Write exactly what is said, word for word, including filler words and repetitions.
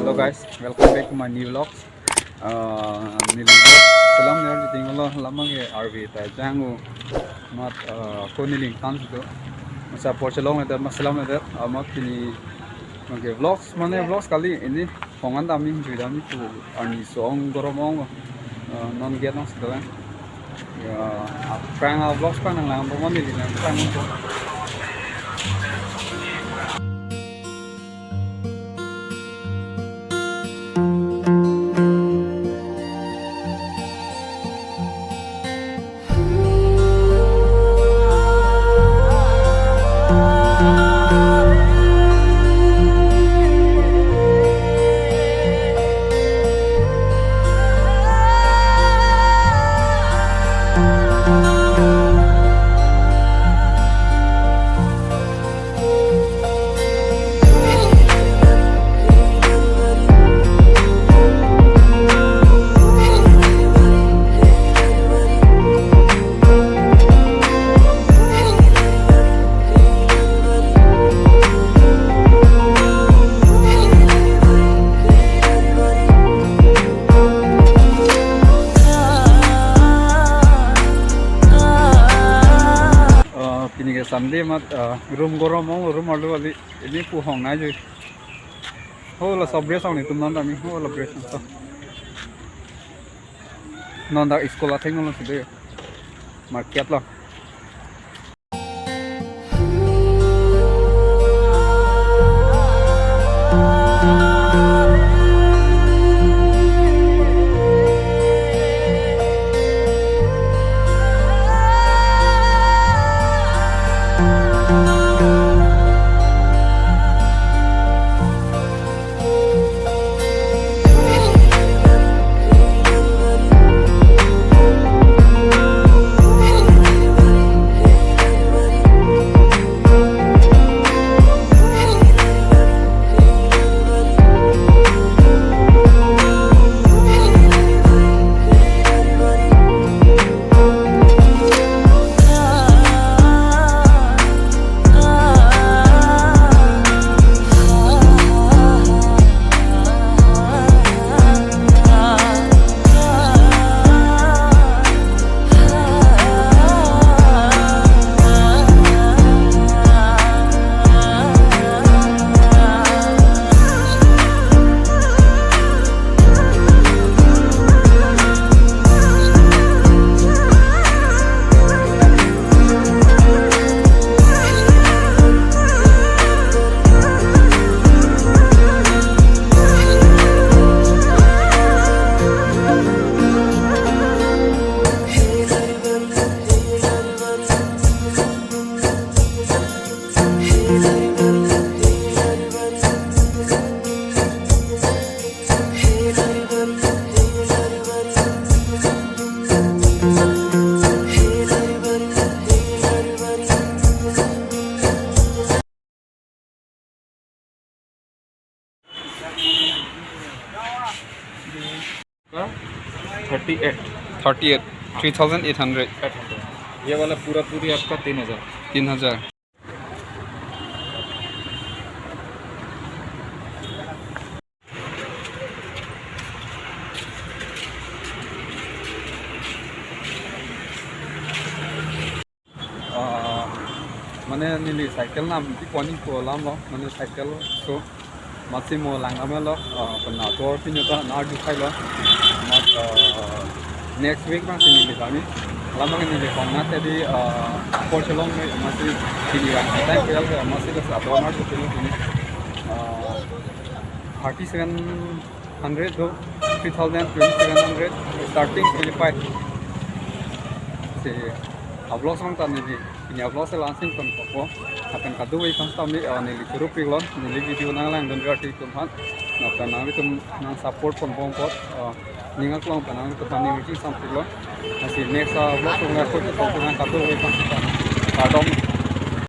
Hello guys, welcome back to my new vlogs. Uh, neli vlog selam ner di tinglo lamang ke R V ta jang u mat, uh, ko neli kan situ. Masa por chelong le mas selam le amat pini mangke vlogs mane vlogs kali ini hongan dami jui dami tu ani song gorom ong, uh, non get nong situ kan. Ya, prank a vlogs prank nang lang pemon neli nang prank untuk. Uh, pini ke Sunday mat, uh, room gorom ong, room arlo kali. Ini pu hong nai jui. Ho la sob dress ong ni tum non dami. Ho la dress ong. Non dak school atheng non lo side. Market lo. Thirty eight. Thirty eight, three thousand eight hundred. ये वाला पूरा पूरी आपका तीन हजार। तीन हजार। Ah, mane neli cycle nam ti poni ko alam lo, mane cycle so masi mo lang ame lo, ah, pen na tor pin ta na du khai lo, mat, ah, next week bang si neli kami, lam bang neli kong na tadi, ah, por chelong me masi pini bang time ko yal masi lo sa tor na du pin pini, ah, thirty seven hundred do, three thousand, twenty seven hundred, starting twenty five. Si a vlogs bang ta neli, pini a vlogs la sing kon ko. Akan kadu wai kan stam ni, ah, neli churu pik lo, neli video nang lang don verti tum han. Na ta nang tum nang support pon bom ko, ah, ning aklong ta nang tum neli ching sam pik lo. Asi next, ah, vlogs nang ko ko nang kadu wai kan stam. Kardom.